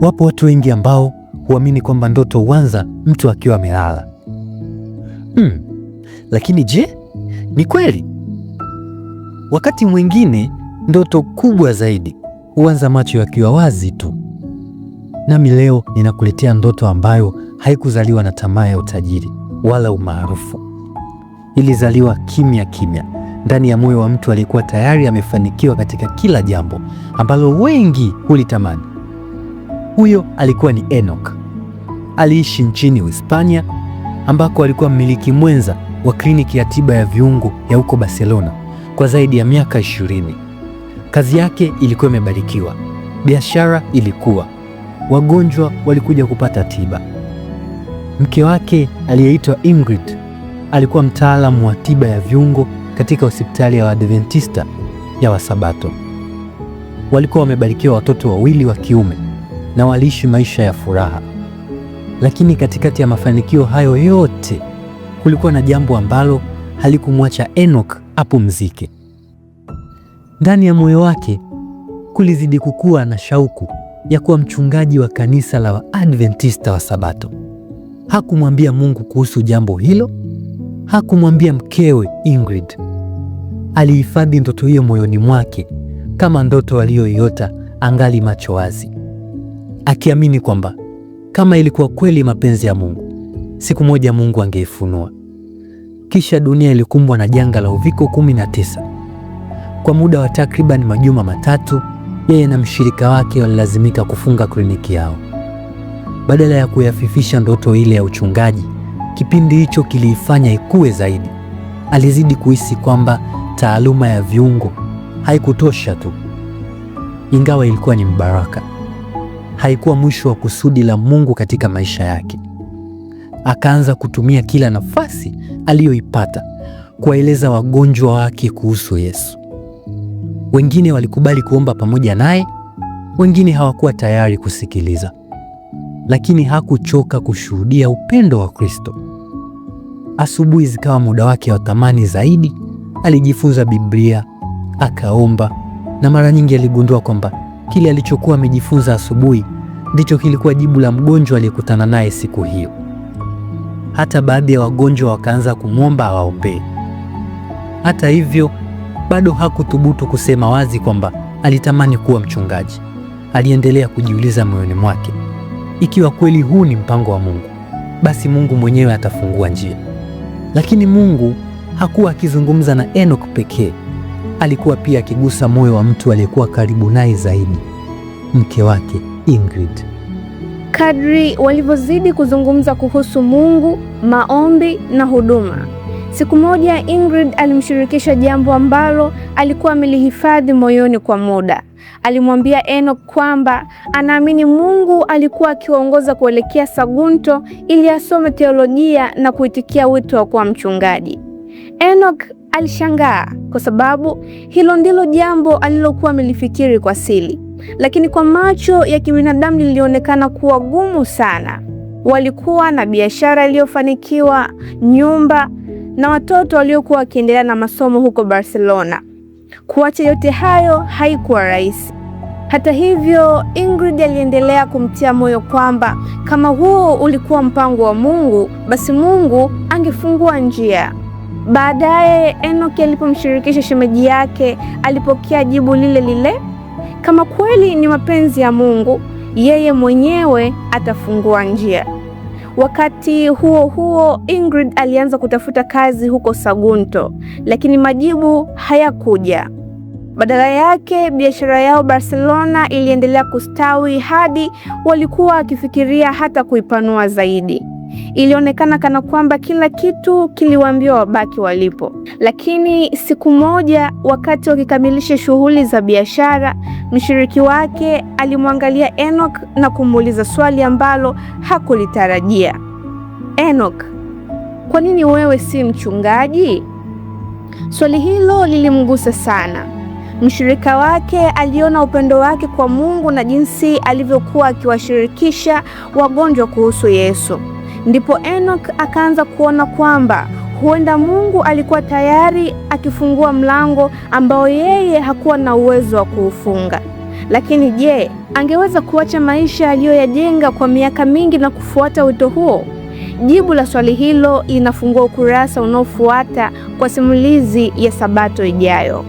Wapo watu wengi ambao huamini kwamba ndoto huanza mtu akiwa amelala. Lakini je, ni kweli? Wakati mwingine ndoto kubwa zaidi huanza macho yakiwa wazi tu. Nami leo ninakuletea ndoto ambayo haikuzaliwa na tamaa ya utajiri wala umaarufu. Ilizaliwa kimya kimya ndani ya moyo wa mtu aliyekuwa tayari amefanikiwa katika kila jambo ambalo wengi hulitamani. Huyo alikuwa ni Enoch. Aliishi nchini Uhispania ambako alikuwa mmiliki mwenza wa kliniki ya tiba ya viungo ya huko Barcelona kwa zaidi ya miaka 20. Kazi yake ilikuwa imebarikiwa, biashara ilikuwa, wagonjwa walikuja kupata tiba. Mke wake aliyeitwa Ingrid alikuwa mtaalamu wa tiba ya viungo katika hospitali ya Waadventista ya Wasabato. Walikuwa wamebarikiwa watoto wawili wa kiume na waliishi maisha ya furaha. Lakini katikati ya mafanikio hayo yote kulikuwa na jambo ambalo halikumwacha Enoch apumzike. Ndani ya moyo wake kulizidi kukua na shauku ya kuwa mchungaji wa kanisa la Waadventista wa Sabato. Hakumwambia Mungu kuhusu jambo hilo, hakumwambia mkewe Ingrid. Alihifadhi ndoto hiyo moyoni mwake kama ndoto aliyoiota angali macho wazi, akiamini kwamba kama ilikuwa kweli mapenzi ya Mungu, siku moja Mungu angeifunua. Kisha dunia ilikumbwa na janga la uviko 19. Kwa muda wa takriban majuma 3, yeye na mshirika wake walilazimika kufunga kliniki yao. Badala ya kuyafifisha ndoto ile ya uchungaji, kipindi hicho kiliifanya ikue zaidi. Alizidi kuhisi kwamba taaluma ya viungo haikutosha tu, ingawa ilikuwa ni mbaraka, haikuwa mwisho wa kusudi la Mungu katika maisha yake. Akaanza kutumia kila nafasi aliyoipata kuwaeleza wagonjwa wake kuhusu Yesu. Wengine walikubali kuomba pamoja naye, wengine hawakuwa tayari kusikiliza, lakini hakuchoka kushuhudia upendo wa Kristo. Asubuhi zikawa muda wake wa thamani zaidi. Alijifunza Biblia, akaomba, na mara nyingi aligundua kwamba kile alichokuwa amejifunza asubuhi ndicho kilikuwa jibu la mgonjwa aliyekutana naye siku hiyo. Hata baadhi ya wagonjwa wakaanza kumwomba awaombee. Hata hivyo, bado hakuthubutu kusema wazi kwamba alitamani kuwa mchungaji. Aliendelea kujiuliza moyoni mwake, ikiwa kweli huu ni mpango wa Mungu, basi Mungu mwenyewe atafungua njia. Lakini Mungu hakuwa akizungumza na Enoch pekee, alikuwa pia akigusa moyo wa mtu aliyekuwa karibu naye zaidi, mke wake Ingrid. Kadri walivyozidi kuzungumza kuhusu Mungu, maombi na huduma, siku moja Ingrid alimshirikisha jambo ambalo alikuwa amelihifadhi moyoni kwa muda. Alimwambia Enoch kwamba anaamini Mungu alikuwa akiwaongoza kuelekea Sagunto ili asome teolojia na kuitikia wito wa kuwa mchungaji. Enoch alishangaa kwa sababu hilo ndilo jambo alilokuwa amelifikiri kwa siri, lakini kwa macho ya kibinadamu lilionekana kuwa gumu sana. Walikuwa na biashara iliyofanikiwa, nyumba na watoto waliokuwa wakiendelea na masomo huko Barcelona. Kuacha yote hayo haikuwa rahisi. Hata hivyo, Ingrid aliendelea kumtia moyo kwamba kama huo ulikuwa mpango wa Mungu, basi Mungu angefungua njia. Baadaye Enoch alipomshirikisha shemeji yake, alipokea jibu lile lile: kama kweli ni mapenzi ya Mungu, yeye mwenyewe atafungua njia. Wakati huo huo, Ingrid alianza kutafuta kazi huko Sagunto, lakini majibu hayakuja. Badala yake, biashara yao Barcelona iliendelea kustawi hadi walikuwa wakifikiria hata kuipanua zaidi. Ilionekana kana kwamba kila kitu kiliwaambiwa wabaki walipo. Lakini siku moja, wakati wakikamilisha shughuli za biashara, mshiriki wake alimwangalia Enoch na kumuuliza swali ambalo hakulitarajia. Enoch, kwa nini wewe si mchungaji? Swali hilo lilimgusa sana. Mshirika wake aliona upendo wake kwa Mungu na jinsi alivyokuwa akiwashirikisha wagonjwa kuhusu Yesu. Ndipo Enoch akaanza kuona kwamba huenda Mungu alikuwa tayari akifungua mlango ambao yeye hakuwa na uwezo wa kuufunga. Lakini je, angeweza kuacha maisha aliyoyajenga kwa miaka mingi na kufuata wito huo? Jibu la swali hilo linafungua ukurasa unaofuata kwa simulizi ya Sabato ijayo.